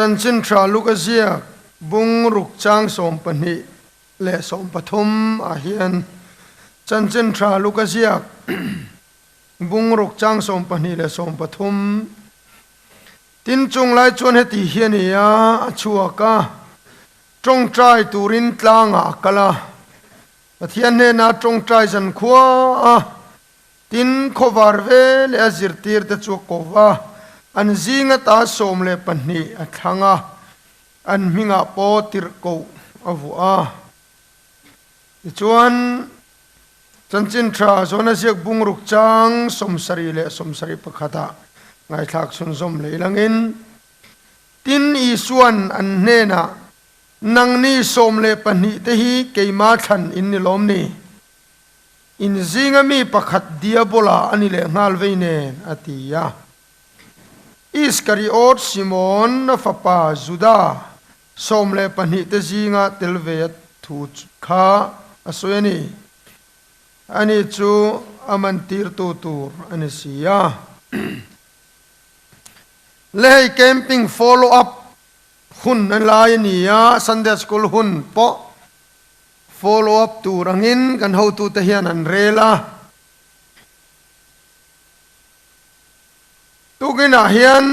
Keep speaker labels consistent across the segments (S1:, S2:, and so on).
S1: Chanchin tha Luka ziak bung ruk chang 12 leh 13 ah hian Chanchin tha Luka ziak bung ruk chang 12 leh 13 Tin chung lai chuan heti hi a ni a, a chhuak a, tawngtai turin tlangah a kal a, Pathian hnena tawngtai zan khua a, tin khawvar ve leh a zirtir te chu a ko va, an zing ata 12 a thlang a, an hmingah pawh tirhkoh a vuah a. Tichuan, Chanchin tha Jona ziak bungruk chang 71 ah ngaithlak chhunzawm leh langin, Tin Isuan an hnenah, Nangni 12 te hi keima thlan in ni lawm ni? In zinga mi pakhat Diabola a ni leh nghal vei nen, a ti a. Iskariot Simon-a fapa Juda 12 te zinga tel ve a thu kha a sawi a ni. Ani chu a mantirtu tur a ni si a. Le hei camping follow up hun a lai a ni a, Sunday school hun pawh follow up tur angin kan hotute hian an rel a. Tukinah hian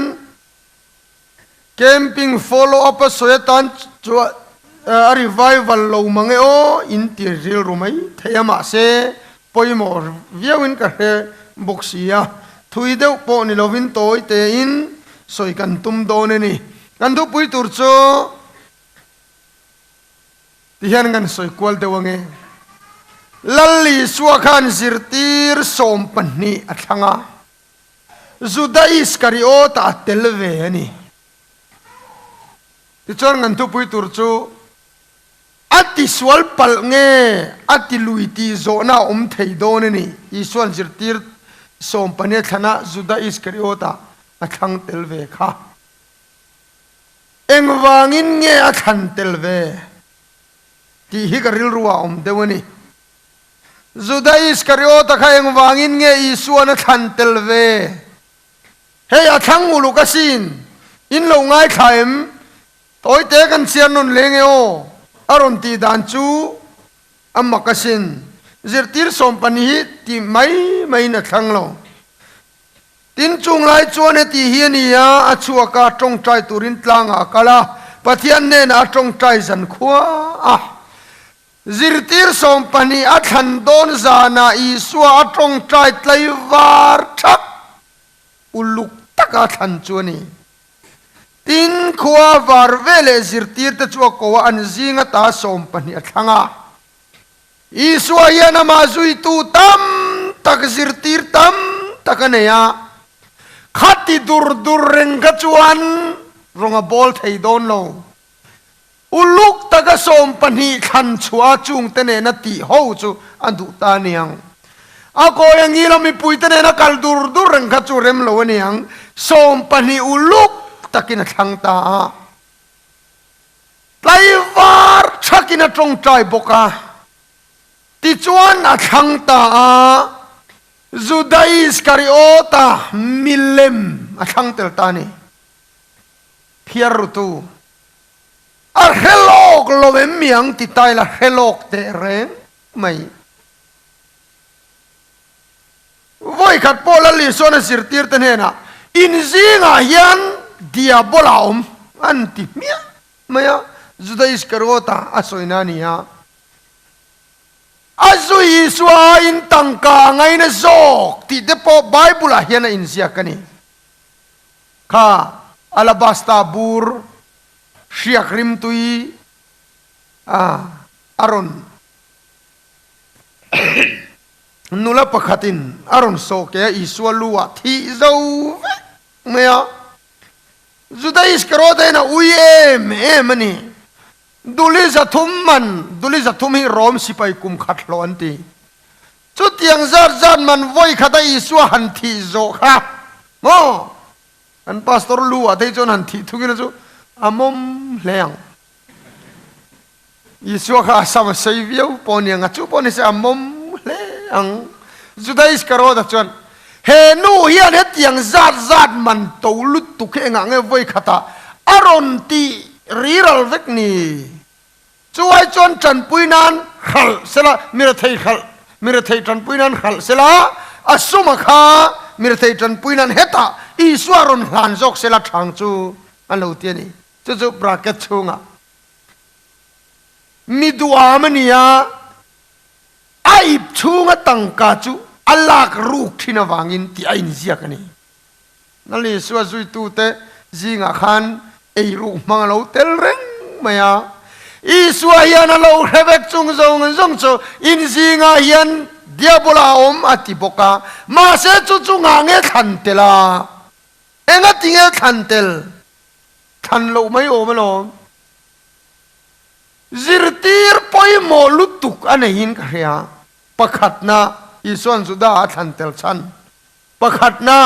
S1: Camping follow up a sawi atan chuan a revival lo mang e aw in ti rilru mai thei a mahse pawimawh viauin ka hre bawk si a, thui deuh pawh ni lovin tawi tein sawi kan tum dawn a ni. Kan thupui tur chu tihian kan sawi kual deuh ange. Lal Isua khan zirtir 12 a thlang a. Juda Iskariota a tel ve a ni. Tichuan kan thupui tur chu a tisual palh nge a ti lui tih zawhna a awm thei dawn a ni. Isuan zirtir 12 a thlanah Juda Iskariota a thlang tel ve kha. Engvangin nge a thlan tel ve tih hi ka rilru ah a awm deuh a ni. Juda Iskariota kha engvangin nge Isuan a thlan tel ve? Hei a thlang uluk asin, in lo ngaithla em? Tawite kan chhiar nawn leng e aw, a rawn tih dan chu a mak asin. Zirtir 12 hi ti mai maiin a thlang lo. Tin chung lai chuan heti hi a ni a, a chhuak a, tawngtai turin tlangah a kal a, Pathian hnenah a tawngtai zan khua a. Zirtir 12 a thlan dawn zanah Isua a tawngtai tlaivar thak uluk taka thlan chu a ni. Tin, khua var veleh zirtirte chu a ko a, an zing ata 12 a thlang a. Isua hian amah zuitu tam tak zirtir tam tak a nei a, khati dur dur reng kha chuan rawng a bawl thei dawn lo. Uluk taka 12 thlan chhuah a chungte nena tih ho chu a duh ta a niang. A kawi a ngil a mipuite nena kal dur dur reng kha chu rem lo a niang. 12 uluk takin a thlang ta a. Tlaivar thakin a tawngtai bawk a. Tichuan a thlang ta a. Juda Iskariota milem a thlang tel ta a ni. Phiar rutu. A hre lawk lo em mi ang ti ta ila hre lawk teh reng mai. Vawi khat pawh Lal Isuan a zirtir te hnenah in zingah hian diabol a awm an ti hmiah mai a, Juda Iskariota a sawina a ni a. A zui Isua aiin tangka a ngaina zawk tih te pawh Bible ah hian a inziak a ni. Kha alabasta bur hriak rimtui a a rawn nula pakhatin a rawn sawh ke a Isua lu ah thih zo vek mai a. Juda Iskariota hian a ui em em a ni. Duli 300 man, duli 300 hi Rom sipai kum khat hlawh an ti. Chutiang zat zat man vawi khat a Isua han thih zawh kha maw? Kan pastor lu ah te chuan han thih thungin a chu a mawm hle ang. Isua kha a sam a sei viau pawh a ni ang a, chu pawh ni se a mawm hle ang. Juda Iskariota chuan he nu hian hetiang zat zat man to lutuk hi engah nge vawi khatah a rawn tih riral vek ni? Chuai chuan tanpui nan hralh sela, mirethei hralh, mirethei tanpui nan hralh sela, a suma kha mirethei tanpui nan hetah Isua rawn hlan zawk sela thang chu an lo ti a ni. Chu chu bracket chhungah mi duham a ni a, a ip chhunga tangka chu a lak ruk thin avangin tih a inziak a ni. Lal Isua zuitute zingah khan eiruk hmang a lo tel reng mai a. Isua hian a lo hre vek chung zawng zawng chu in zingah hian Diabola a awm a ti bawk a. Mahse chu chu ngah nge thlan tel a? Engati nge thlan tel? Thlan loh mai awm alawm. Zirtir pawimawh lutuk a neihin ka hria. Pakhatna, Isua'n Juda a thlan tel chhan. Pakhatna,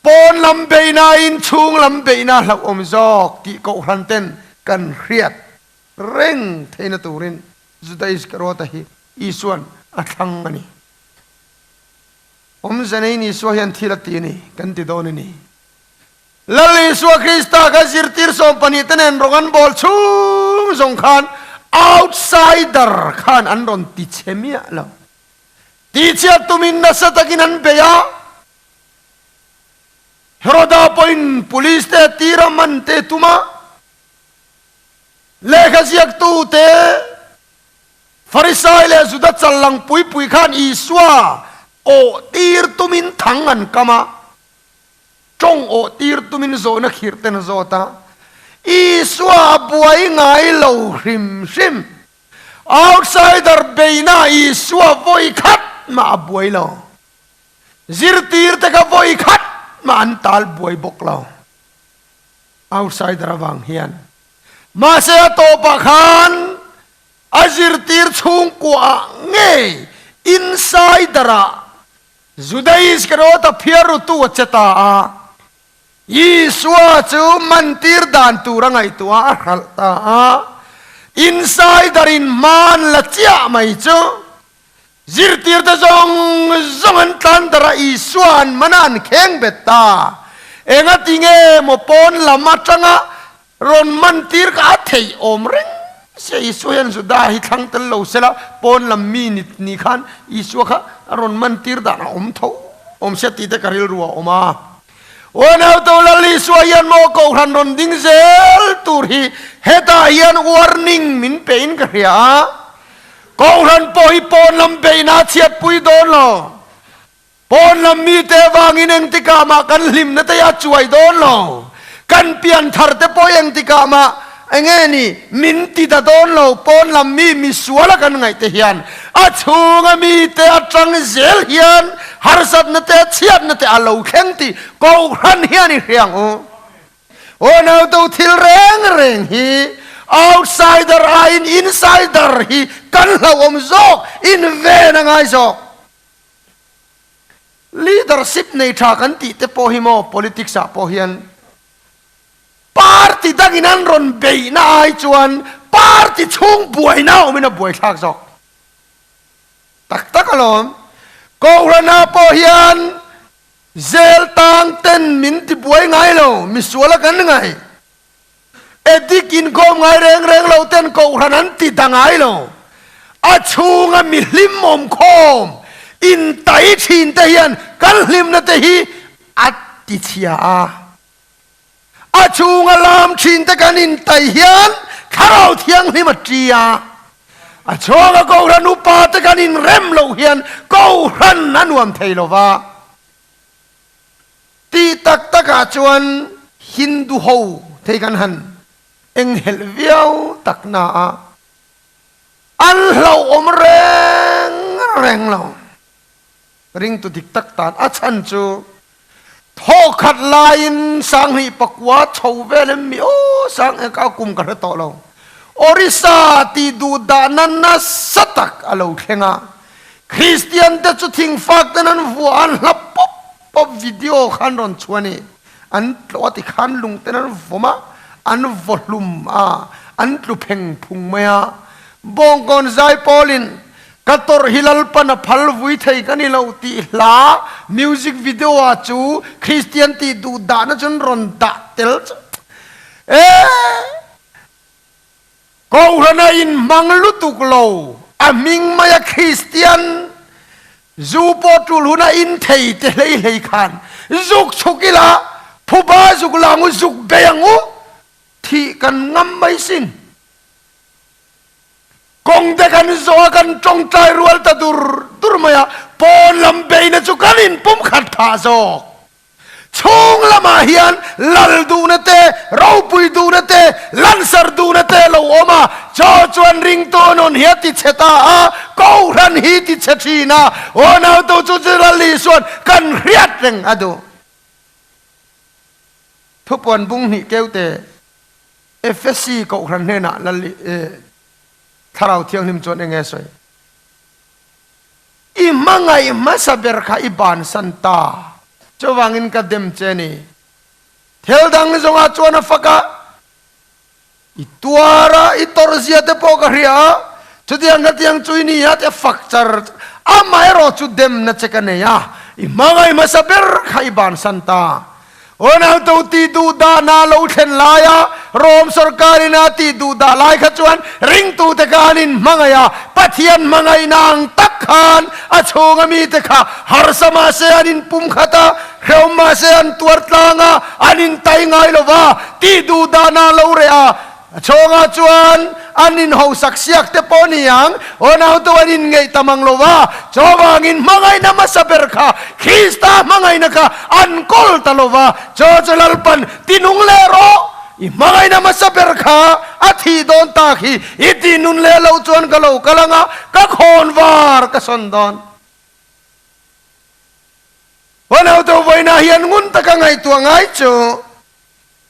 S1: pawn lam beihna in chhung lam beihna hlauhawm zawk tih kohhran ten kan hriat reng theihna turin Juda Iskariota hi Isua'n a thlang a ni. Awmze neiin Isua hian thil a ti a ni kan ti dawn a ni. Lal Isua Krista kha zirtir 12 te nen rawng an bawl chhung zawng khan outsider khan an rawn ti chhe miah lo. Tihchhiat tumin nasa takin an bei a, Heroda pawhin police te a tir a, man te tum a, lehkha ziaktu te Farisai leh Juda challang pui pui khan Isua awh tir tumin thang an kam a, tawng awh tir tumin zawhna khirh ten a zawt a, Isua a buai ngai lo hrim hrim. Outsider beihna Isua vawi khat mah a buai lo. Zirtirte kha vawi khat mah an tal buai bawk lo. Outsider avang hian. Mahse a tawpah khan a zirtir chhungkuaah ngei insider-ah Juda Iskariot a phiar rutu a che ta a. Isua chu mantir dan tur a ngaihtuah a hralh ta a, insider in hman la chiah mai chu zirtirte zawng zawng an tlan darh a, Isua an man a, an kheng bet ta. Engati nge maw pawn lam atanga rawn mantir kha a theih awm reng sia, Isua hian Juda hi thlang tel lo sela pawn lam mi ni khan Isua kha a rawn mantir dan a awm tho awm sia tih te ka rilru a awm a. Unautu Lal Isua hian maw Kohhran rawn ding zel tur hi hetah hian warning min pe in ka hria a. Kohhran pawh hi pawn lam beihna a chhiatpui dawn lo. Pawn lam mite avangin engtikah mah kan hlimna te hi a chuai dawn lo. Kan pianthar te pawh hi engtikah mah enge ni min ti ta dawn lo. Pawn lam mi misuala kan ngaih te hian a chhunga mite atang zel hian harsatna te chhiatna te a lo thleng tih Kohhran hian i hria ang u. Aw nauto thil reng reng hi outsider aiin insider hi kan hlauhawm zawk, inven a ngai zawk. Leadership nei tha kan tih te pawh hi maw politics ah pawh hian Party dangin an rawn beihna ai chuan party chhung buaina awmin a buaithlak zawk tak tak alawm. Kohhranah pawh hian zel tang ten min ti buai ngai lo, misuala kan ngai. Addict inkhawm ngai reng reng lo ten kohhran an ti ta ngai lo. A chhunga mi hlim awm khawm intai thin te hian kan hlimna te hi a ti chhia a. A chhunga lam thin te kan intai hian Thlarau Thianghlim a ṭi a, a chhunga Kohhran upa te kan inrem loh hian Kohhran a nuam thei lo va. Tih tak takah chuan Hindu ho thei kan han enghelh viau tak na a, an hlauhawm reng reng lo. Ringtu dik tak tan a chhan chu thawkhat laiin sanghnih pakua chho vel em mi aw sang eng ka kum ka hre tawh lo. Orissa tih duh dahna nasa tak a lo thleng a, Kristian te chu thingfak ten an vuah an hla pawp pawp video kha an rawn chhuah a ni. An tlawh a tikhan lung ten an vawm a, an vaw hlum a, an tlu pheng phung mai a. Bawngkawn Zaipawlin. Ka tawrh hi Lalpan a phal vui thei ka ni lo tih hla music video ah chu Kristian tih duh dahna chun rawn dah tel chu e Kohhran a inhmang lutuk lo, a hming maia Kristian zu pawh tul huna in thei te hlei hlei khan zuk chhuk ila phuba zuk la ang u, zuk bei ang u, thih kan ngam mai sin. Kawng te kan zawh a, kan tawngtai rual ta dur dur mai a, pawn lam beina chu kan inpumkhat phah zawk. Chhung lamah hian lal duhna te, ropui duhna te, lansar duhna te a lo awm a, chaw chuan ringtu nun hi a ti chhe ta a, Kohhran hi ti chhe thin a, aw nautu chu chu Lal Isua'n kan hriat reng a duh. Thupuan bung hnih keu te Efesi Kohhran hnenah Lal Thlarau Thianghlim chuan eng nge sawi? I hmangaih hmasa ber kha i bansan ta. Chuvangin ka dem che ni. Thil dang zawngah chuan a fak a, i tuar a, i tawrh zia te pawh ka hria a, chutiang khatiang chu i ni a ti a fak char char. Amaherawh chu demna che ka nei a, i hmangaih hmasa ber kha i bansan ta. Ronaldo tih duhdahna lo thlen laia Rome sorkarin a tih duhdah lai kha chuan ringtute kha an inhmangaih a, Pathian hmangaihna ang tak khan a chhunga mite kha harsa mah se an inpumkhat a, hrehawm mah se an tuar tlang a, an intai ngai lo va, tih duhdahna lo reh a. A chhawngah chuan an inhosak siak te pawh ni ang, unautu an inngeih tam ang lo va, chuvangin hmangaihna hmasa ber kha Krista hmangaihna kha an kawl ta lo va, chaw chu Lalpan tinung leh rawh, i hmangaihna hmasa ber kha a thih dawn tak hi i tinun leh loh chuan ka lo kal ang a, ka khawnvar ka sawn dawn. Unautu vawiinah hian ngun taka ngaihtuah ngai chu.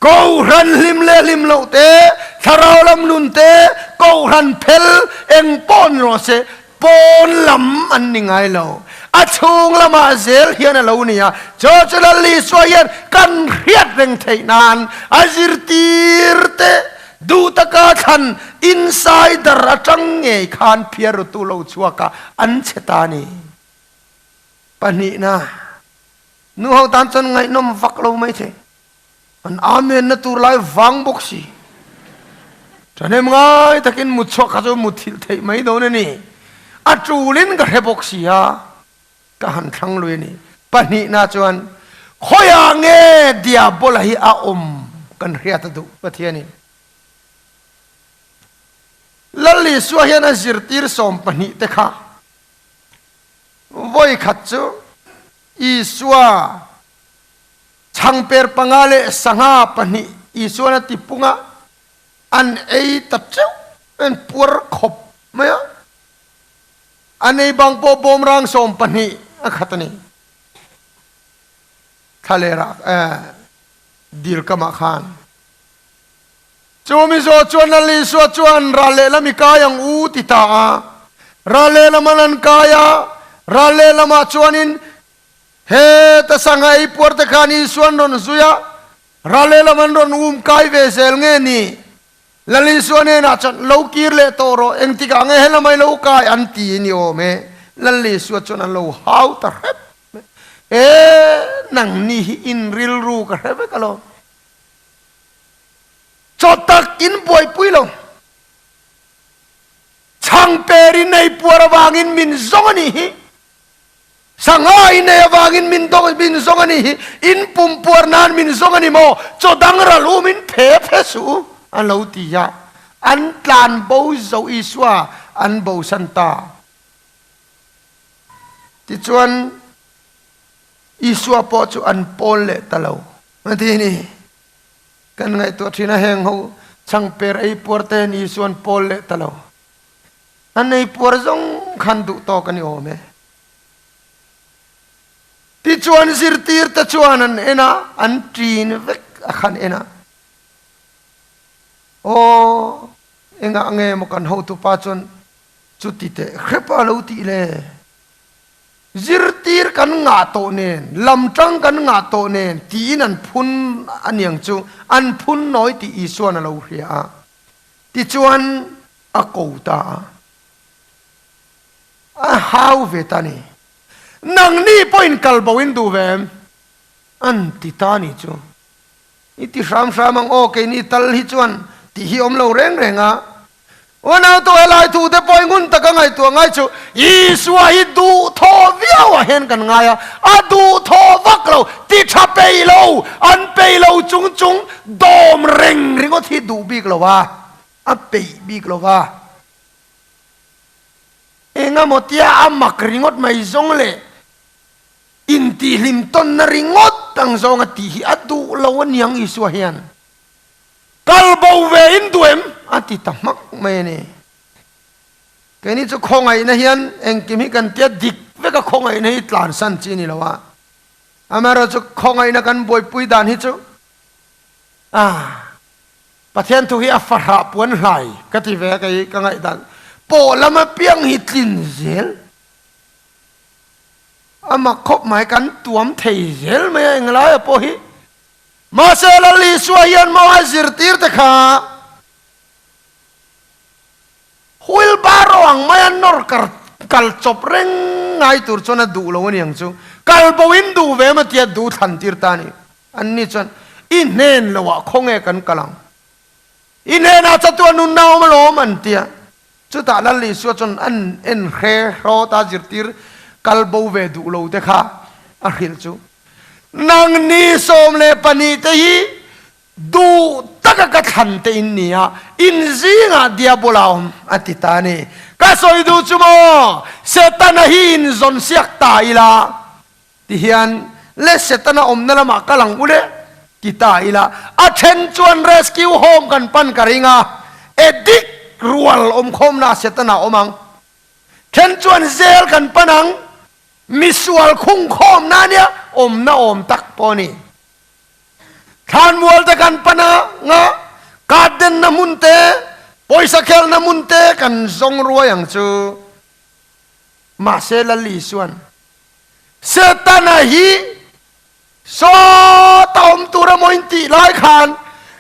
S1: Kohhran hlim leh hlim loh te, thlarau lam nun te, kohhran phel eng pawh ni rawh se, pawn lam an ni ngai lo. A chhung lamah zel hian a lo ni a, chu chu Lal Isua hian kan hriat reng theih nan a zirtir te duh taka thlan insider atang ngei khan phiarrutu lo chhuak a an che ta a ni. Pahnihna, nuho tan chuan ngaihnawm vak lo mai thei. An amen na tur lai vang bawk si. Ṭhahnem ngai takin mut chhuak kha chu mut thilh theih mai dawn a ni. A ṭulin ka hre bawk si a, ka han thlang lui a ni. Pahnihna chuan, Khawiah nge Diabola hi a awm kan hriat a duh Pathianin. Lal Isua hian a zirtir 12 te kha vawi khat chu Isua Changper panga leh sangha pahnih Isuan a ti pung a, an ei ta teuh an puar khawp mai a. An ei bang pawh bawmrang 12 a khat a ni. Thlalera eh dil kamah khan. Chu mizo chuan Lal Isua chuan ral lehlam i kai ang u ti ta a. Ral lehlam an an kai a, ral lehlamah chuanin He ta sangha ei puar te khan Isua an rawn zui a, ral lehlam an rawn um kai ve zel nge ni? Lal Isua hnenah chuan, Lo kir leh tawh rawh, engtikah nge helamai lo kai an ti ni awm e? Lal Isua chuan an lo hau ta hrep mai. E, nangni hi in rilru ka hre vek alawm. Chaw tak in buaipui lo. Chhangper in ei puar avangin min zawng a nih hi. Sangha i nei avangin min dawng min zawng a nih hi, in pumpuar nan min zawng a ni maw? Chaw dang ral u min phe phe suh u, an lo ti a. An tlan bo zo Isua an bosan ta. Tichuan Isua pawh chu an pawl leh ta lo. A ti ni. Kan ngaihtuah thin a heng ho changper ei puar te hian Isua an pawl leh ta lo. A nei puar zawng khan duh tawk a ni awm e. Tichuan zirtirte chuan an en a, an ṭin vek a khan en a. Aw, engah nge maw kan hotupa chuan chuti teh hrep a lo tih le? Zirtir kan ngah tawh nen, lamṭang kan ngah tawh nen tiin an phun a niang chu, an phun nawi tih Isua'n a lo hria a. Tichuan a ko ta a. A hau ve ta ni. Nangni pawhin kal bo in duh ve em? An ti ta ni chu. I ti hram hram ang aw, keini tal hi chuan tih hi awm lo reng reng a. Unau tu helai thu te pawh i ngun taka ngaihtuah ngai chu Isua hi duh thaw viau ah hian kan ngai a, a duh thaw vak lo, ti tha peih lo, an peih lo chung chung dawm reng ringawt hi duh bik lo a, a peih bik lo va. Engemaw tia a mak ringawt mai zawng leh intihhlim tawnna ringawt ang zawnga tih hi a duh lo aniang Isua hian. Kal bo ve in duh em? A ti ta hmak mai a ni. Keini chu khawngaihna hian engkim hi kan tia dik vek a, khawngaihna hi tlansan chi a ni lo a. Amaherawhchu khawngaihna kan buaipui dan hi chu ah Pathian thu hi a fahrah puan hlai ka ti ve a kei ka ngaihdan pawh lam apiang hi tlin zel a mak khawp mai kan tuam thei zel mai a englaia pawh hi Mahse Lal Isua hian maw a zirtir te kha wheelbarrow ang maia nawr kar kal chawp reng ngai tur chuan a duh lo aniang chu. Kal bo in duh ve emaw tia duh thlan tir ta a ni. Anni chuan i hnen loah khawnge kan kal ang? I hnenah chatuah nunna awm alawm an ti a. Chutah Lal Isua chuan an en hre hrawt a zirtir kal bo ve duh lo te kha a hrilh chu. Nangni 12 te hi duh taka ka thlan te in ni a, in zingah diabola a awm a ti ta a ni. Ka sawi duh chu maw, Setana hi in zawn siak ta ila ti hian le Setana awmna lamah kal ang u le ti ta ila, a then chuan rescue home kan pan ka ring a, addict rual awmkhawmnaah Setana a awm ang, then chuan jail kan pan ang. Misual khungkhawmna nia awmna awm tak pawh a ni. Thlanmual te kan pan a nga, garden na hmun te, pawisa khelna hmun te kan zawng ruai ang chu. Mahse Lal Isuan, Setana hi sawta awm tur emaw in tih lai khan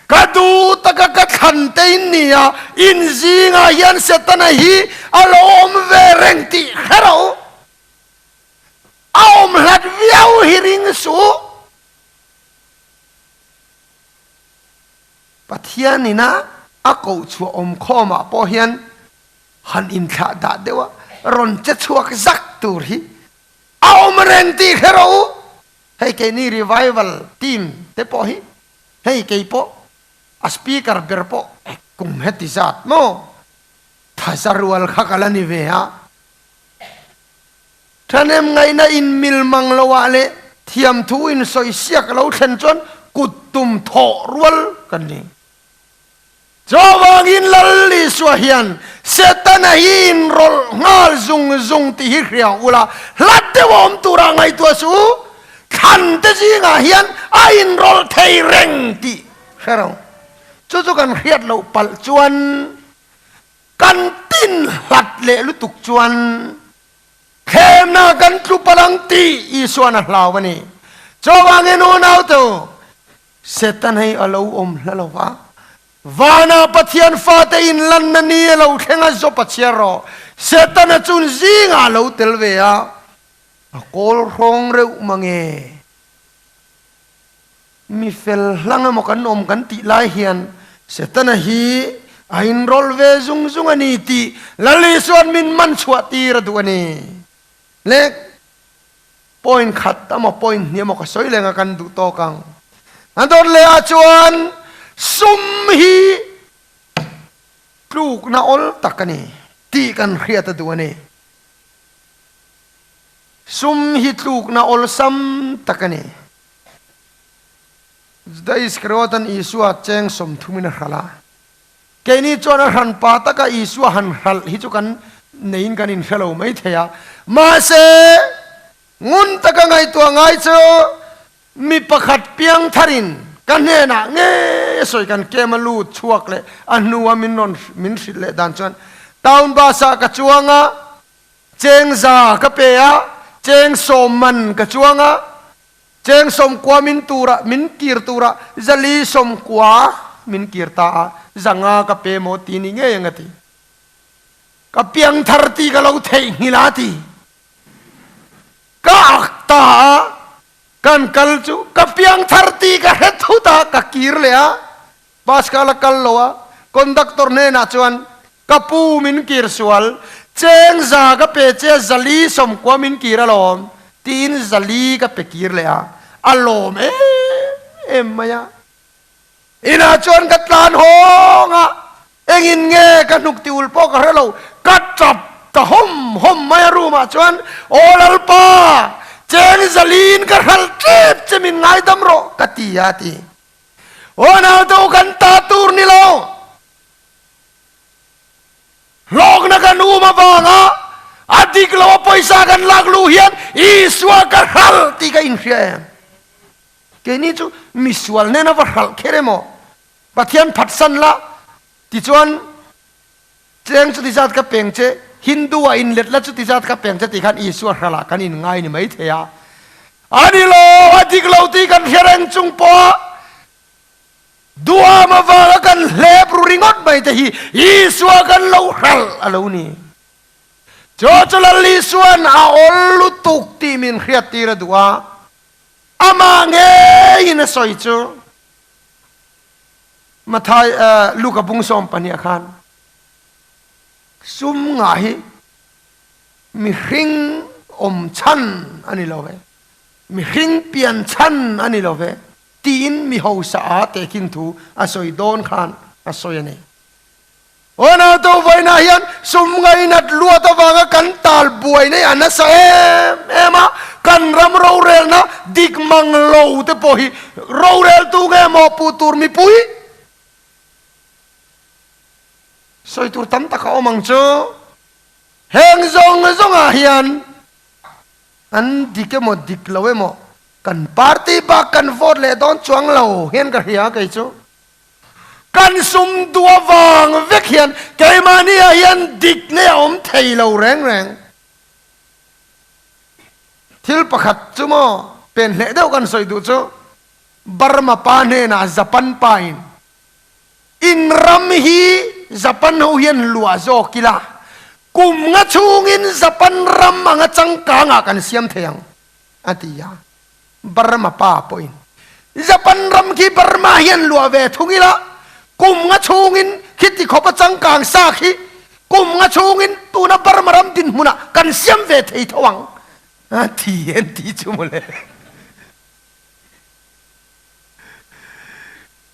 S1: ka duh taka ka thlan te in ni a, in zingah hian Setana hi a lo awm ve reng tih hre rawh u. A awm hlat viau hi ring suh. Pathian ina a koh chhuah awm khawmah pawh hian han inthlah dah deuh a, rawn che chhuak zak tur hi A awm reng tih hre rawh u. Hei keini revival team te pawh hi hei kei pawh a speaker ber pawh kum heti zat maw thaza rual kha ka la ni ve a. Thahnem ngaihna in mil mang lo ah leh thiamthu in sawi siak lo thlen chuan kut tum thawh rual kan ni. Chuvangin Lal Isua hian Setana hi inrawlh nghal zung zung tih hi hria ula, hlat deuh a awm tura ngaihtuah suh u, thlan te zingah hian a inrawlh thei reng tih hre ro. Chu chu kan hriat loh palh chuan kan tin hlat leh lutuk chuan thlemna kan tlu palh ang tih Isuan a hlau a ni. Chuvangin unaute u, Satan hei a lo awm hla lo va, Vana Pathian fate inlanna ni a lo thleng a, Job a chhiar rawh. Setana chun zingah a lo tel ve a, a kawl hrawng reuh mange. Mi fel hlang emaw kan awm kan tih lai hian Setana hi a inrawlh ve zung zung a ni tih Lal Isua'n min man chhuah tir a duh a ni. Le. Point khat emaw point hnih emaw ka sawi leng a kan duh tawk ang. A dawt leh ah chuan sum hi tlukna awl tak a ni tih kan hriat a duh a ni. Sum hi tlukna awlsam tak a ni. Juda Iskariot-an Isua cheng 30 in a hralh a. Keini chuan a hranpa taka Isua han hralh hi chu kan neiin kan inhre lo mai thei a. Mahse, ngun taka ngaihtuah ngai chu mi pakhat piang tharin ka hnenah ngei a sawi kan kem a lut chhuak leh a hnua min rawn min hrilh leh dan chuan town bus ah ka chuang a, cheng za ka pe a, cheng 10 man ka chuang a, Cheng 90 min tura min kir tura 490 min kir ta a, 500 ka pe maw ti ni ngei ang a ti. Ka piangthar tih ka lo theihnghilh a ti. Ka ak ta a, kan kal chu ka piangthar tih ka hre thut a, ka kir leh a, bus kha a la kal lo a, conductor hnenah chuan ka pu min kir sual, cheng za ka pe che zali sawmkua min kir alawm tiin zali ka pe kir leh a, a lawm em em mai a. Inah chuan ka tlan hawng a, engin nge ka hnuk ti ul pawh ka hre lo, ka tap ta hawm hawm mai a room ah chuan, Aw Lalpa, cheng zaliin ka hralh tep che min ngaidam rawh ka ti a ti. Aw naute u kan ta tur ni lo, hlawkna kan um avanga a dik lo a pawisa kan lak luh hian Isua ka hralh tih ka inhria em? Keini chu misual nen a va hralh kher emaw? Pathian phatsan la, tichuan cheng chuti zat ka peng che, Hindu ah inlet la chuti zat ka peng che tih khan Isua hralh ah kan inngai ni maithei a. A ni lo, a dik lo tih kan hre reng chung pawh duham avanga kan hlep ru ringawt mai te hi Isua kan lo hralh a lo ni. Chu chu Lal Isua'n a awl lutuk tih min hriattir a duh a. Amah ngeiin a sawi chu Mathai Luka bung 12 khan sum ngah hi mihring awm chhan a ni lo ve, mihring pian chhan a ni lo ve tiin mi hausa a tehkhin thu a sawi dawn khan a sawi a ni. Aw nauto vawiinah hian sum ngainat luat avanga kan tal buai nei a nasa em em a, kan ram rorelna dik mang lo te pawh hi roreltu nge maw puh tur mipui sawi tur tam tak a awm ang chu. Heng zawng zawngah hian an dik emaw dik lo emaw kan party bak kan vote leh dawn chuang lo hian ka hria kei chu. Kan sum duh avang vek hian keimahni ah hian dik nei a awm thei lo reng reng. Thil pakhat chu maw pen hleh deuh kan sawi duh chu Burma pa hnenah Japan pa in in ram hi Japan ho hian luah zawk ila kum nga chhungin Japan ram anga changkang ah kan siam thei ang a ti a. Burma pa pawhin Japan ram khi Burma hian luah ve thung ila, kum nga chhungin khiti khawp a changkang sa khi kum nga chhungin tuna Burma ram dinhmunah kan siam ve thei tho ang a ti en ti chu mawle.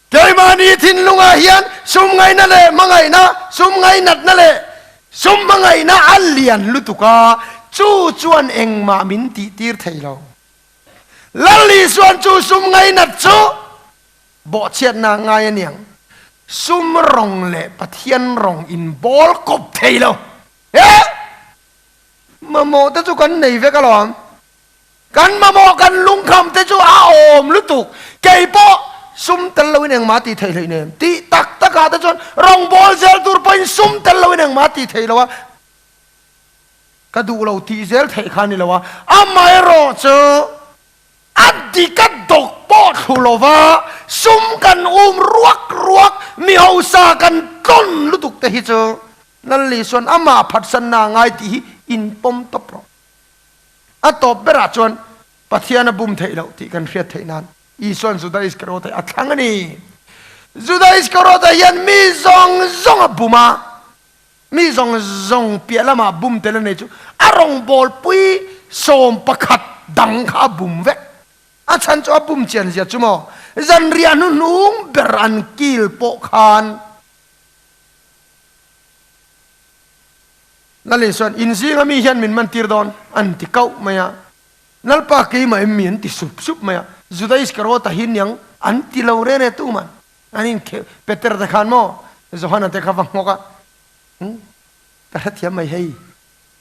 S1: Keimahni thinlungah hian sum ngaihna leh hmangaihna, sum ngainatna leh sum hmangaihna a lian lutuk a, chu chuan engmah min tihtir thei lo. Lal Isuan chu sum ngainat chu bawhchhiatna a ngai a niang. Sum rawng leh Pathian rawng inbawl kawp thei lo. He! Mamawh te chu kan nei vek alawm. Kan mamawh kan lungkham te chu a awm lutuk. Kei pawh sum tel loin engmah tih theih hleih nem. Tih tak takah te chuan rawngbâwl zel tur pawhin sum tel loin engmah tih theih lo a. Ka duh lo tih zel theih kha a ni lo a. Amaherawh chu a dik a dawk pawh thlu lo va, sum kan um ruak ruak, mi hausa kan tlawn lutuk te hi chu Lalli chuan amah phatsanna a ngai tih hi inpawm tawp rawh. A tawp berah chuan Pathian a bum theih loh tih kan hriat theih nan Isua'n Juda Iskariota hi a thlang a ni. Juda Iskariota hian mi zawng zawng a bum a, mi zawng zawng piah lamah bum tel a nei chu a rawngbawlpui 11 dang kha a bum vek. A chhan chu a bum chian zia chu maw? Zanriah hnuhnung ber an kil pawh khan Lal Isua'n, In zinga mi hian min man tir dawn, an ti kauh mai a. Lalpa keimah em mi an ti sup sup mai a. Juda Iskariota hi niang an ti lo reng reng tuman an inkheuh. Peter te khan maw Johana te kha va nghawk a, Umm, ka hrethiam mai hei.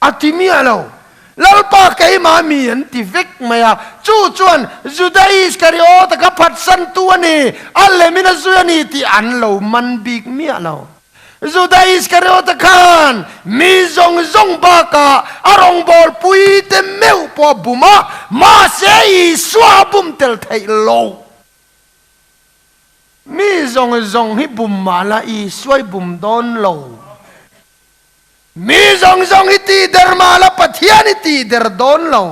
S1: A ti miah lo. Lalpa keimah mi an ti vek mai a. Chu chuan Juda Iskariota kha phatsantu a ni, a lemin a zui a ni tih an lo man bik miah lo. Juda Iskariota khan mi zawng zawng bakah a rawngbawlpui te meuh pawh a bum a, mahse Isua a bum tel theih lo. Mi zawng zawng hi bum mah la Isua i bum dawn lo. Mi zawng zawng hi tih der mah la Pathian hi tih der dawn lo.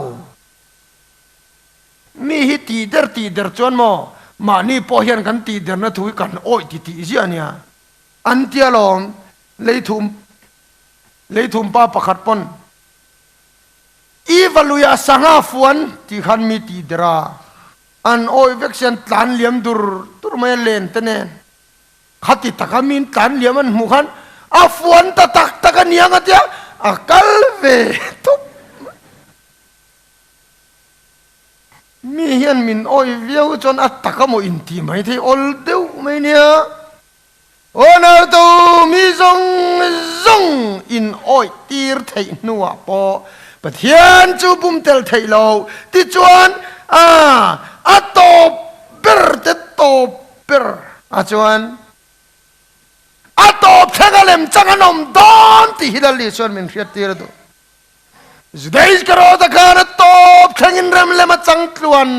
S1: Mi hi tih der tih der chuan maw mahni pawh hian kan tih derna thu hi kan awih ti tih ziah ania. An tia lawm leithum leithum pa pakhat pawn I va luiah sangha fuan tih khan mi tih der a, an awih vek sian tlan liam dur dur mai a len te nen. Khati taka min tlan liam an hmuh khan a fuan ta tak tak a niang a tia a kal ve thup mai. Mi hian min awih viau chuan a tak a maw intih mai thei awl deuh mai nia. Aw nautu mi zawng zawng in awih tir theih hnuah pawh Pathian chu bum tel theih lo tichuan a a tawp ber te tawp ber a chuan a tawp thleng a lem chang an awm dawn tih hi Lal Isuan min hriat tir a duh. Juda Iskariota khan a tawp thlengin rem lem a chang tluan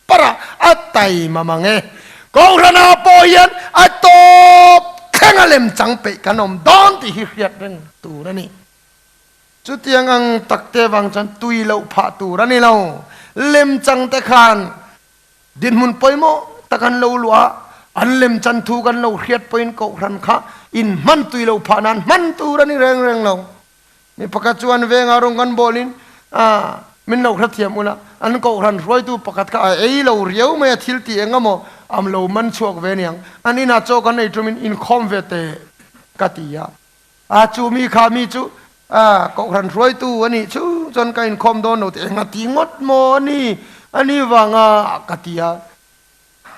S1: parh a, a taima mang e. Kohhrana pawh hian a tawp thleng a lem chang peih kan awm dawn tih hi hriat reng tur a ni. Chutiang ang takte vang chuan tui loh phah tur a ni lo. Lem changte khan Dinhmun pawimawh tak an lo luah a, an lemchan thu kan lo hriat pawhin kohhran kha in hman tui lo phah nan hman tur a ni reng reng lo. Mi pakhat chuan vengah rawng kan bawlin min lo hrethiam ula, an kohhran hruaitu pakhat kha a ei lo riau mai a, thil tih eng emaw am lo man chhuak ve aniang, an inah chaw kan ei tumin inkhawm ve teh ka ti a. A chu mi kha mi chu a kohhran hruaitu a nih chu chuan ka inkhawm dawn lo tih enga ti ngawt maw a ni a ni vanga ka ti a.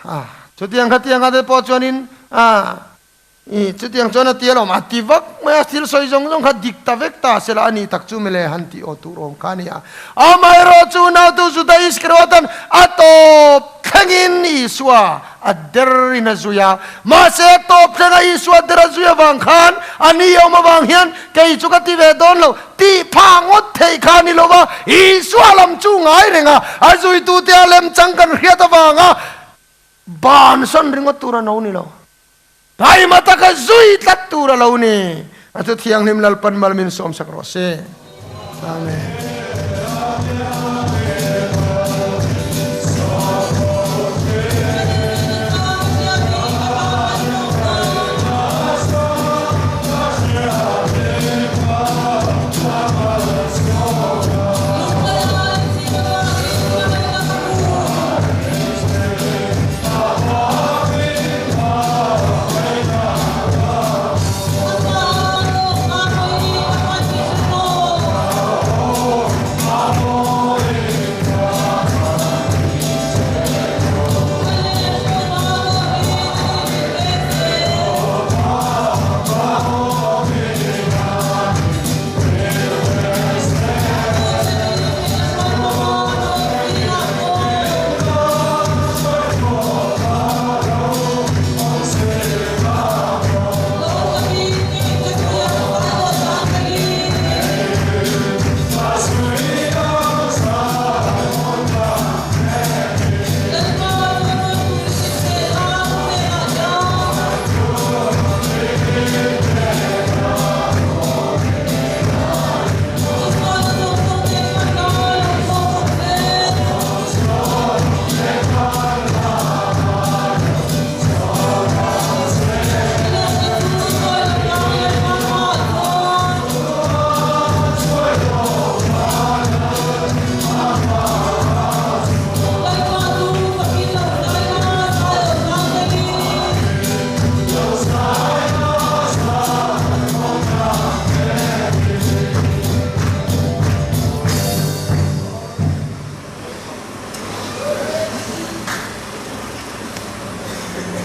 S1: A chutiang khatiang a te pawh chuanin a i chutiang chuan a ti alawm a ti vak mai a, thil sawi zawng zawng kha dik ta vek ta sela a ni tak chu mile han tih aw tur awm kha a ni a. Amaherawhchu nautu Juda Iskariot-an a tawp thlengin Isua A der in a zui a, mahse a tawp thleng a Isua der a zui avang khan a ni awm avang hian kei chu ka ti ve dawn lo tih phah ngawt theih kha a ni lo va, Isua lam chu ngai reng a, a zuitute a lemchang kan hriat avanga bansan ringawt tur a no ni lo, taima taka zui tlat tur a lo ni. A chu Thianghlim Lalpan mal min sawmsak rawh se. Amen.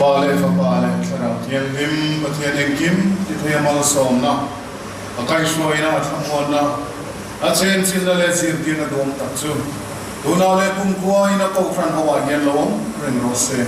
S2: Pa leh Fapa leh Thlarau Thianghlim Pathian engkim ti thei a malsawmna, a kaihhruaina, a thlamuanna, a chenchilhna leh zirtirna duam tak chu tunah leh kumkhua in a kohhran ho ah hian lo awm reng rawh se.